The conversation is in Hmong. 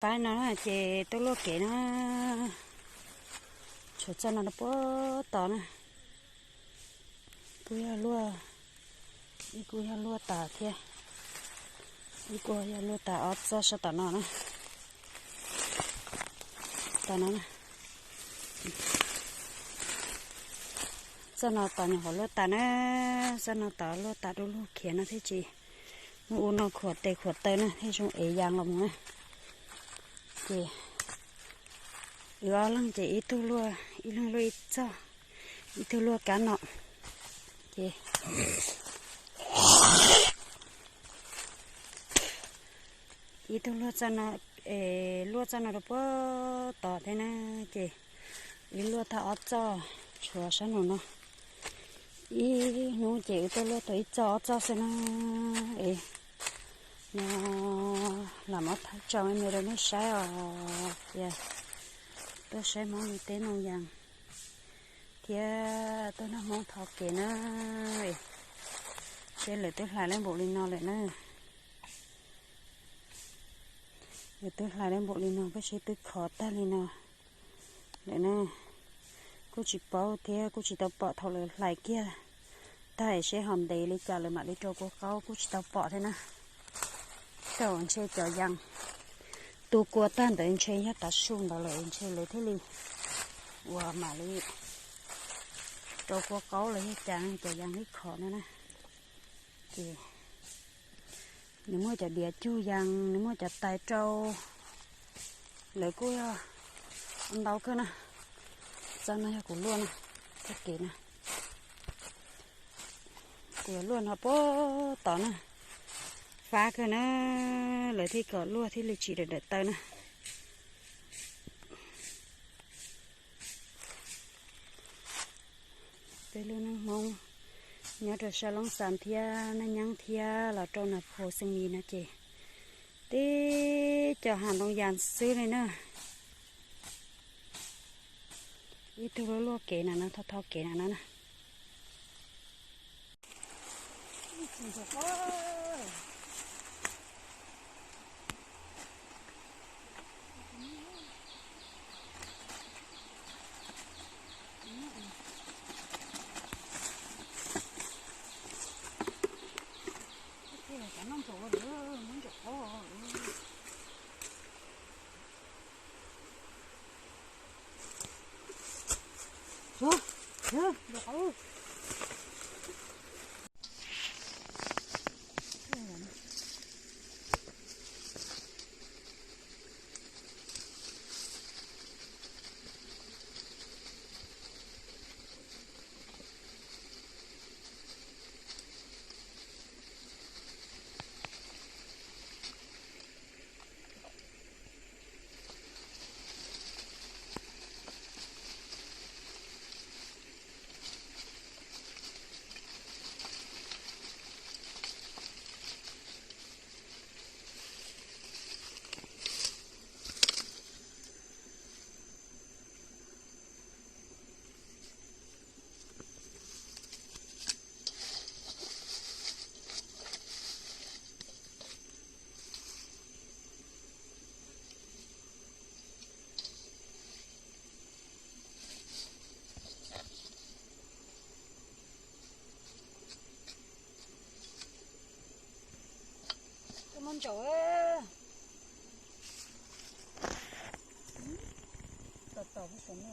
Fab no ces tuaj luaj kev na, tshuav txoj no rau puag tod na. Kuj yog luaj, ib kuj yog luaj tas thiab, ib kuj yog luaj tas ob txoj sab tom no na. Tom no na, txoj no tom nyuam qhuav luaj tas na, txoj no tom luaj tas dub lug khiav no thiab tsis muaj ub no khuam tes khuam taw na thiaj zoo ev yas los mus na. Ces wb ob leeg ces ib tug luaj, ib leeg luaj ib txoj, ib tug luaj kab no. Ces ib tug luaj txoj no, luaj txoj no rau puag tod thiab na, ces wb luaj tag ob txoj tshuav sab nraum no. Ib hnub ces wb tuaj luaj tau ib txoj ob txoj xwb na. Es no lam muab thaij tso me me rau nej saib os, tias tuaj saib Hmoob li teb ntoo yas thiab tuaj nrog Hmoob thov kev na. Seb lawv twb hlais lawm npaum li no lawm na. Lawv twb hlais lawm npaum li no, peb seb twb khov tag li no lawm na. Kuj tsis paub thiab, kuj tsis tau pom thaum lawv hlais kiag tag seb ho ntev li cas lawv mam li rau kua qaub, kuj tsis tau pom thiab na. Thaum ntshe cov yas tu kua tag ntawd ntshe yog tav su ntawd lawm ntshe lawv thiaj li uas mam li rau kua qaub los yog cas cov yas li khov no na. Ces nws muaj cov diav cug yas, nws muaj cov tais rau, lawv kuj yog ntau kawg na. Txoj no yog kuv luaj na, txoj kev na, kuv luaj no puag tod na, fab kawg na, lawv thiaj kom luaj thiaj li tsis dawm dawm taw na. Peb lub neej Hmoob nyob rau sab Loob Xas thiab Naj Nyeeb thiab los rau Nas Phoo Xeem Lis no ces tib co hav ntoo yas xwb li na. Ib tug luaj luaj kev na no, tho tho kev na no na. Koj muab ntsaum, tom tom peb saum no.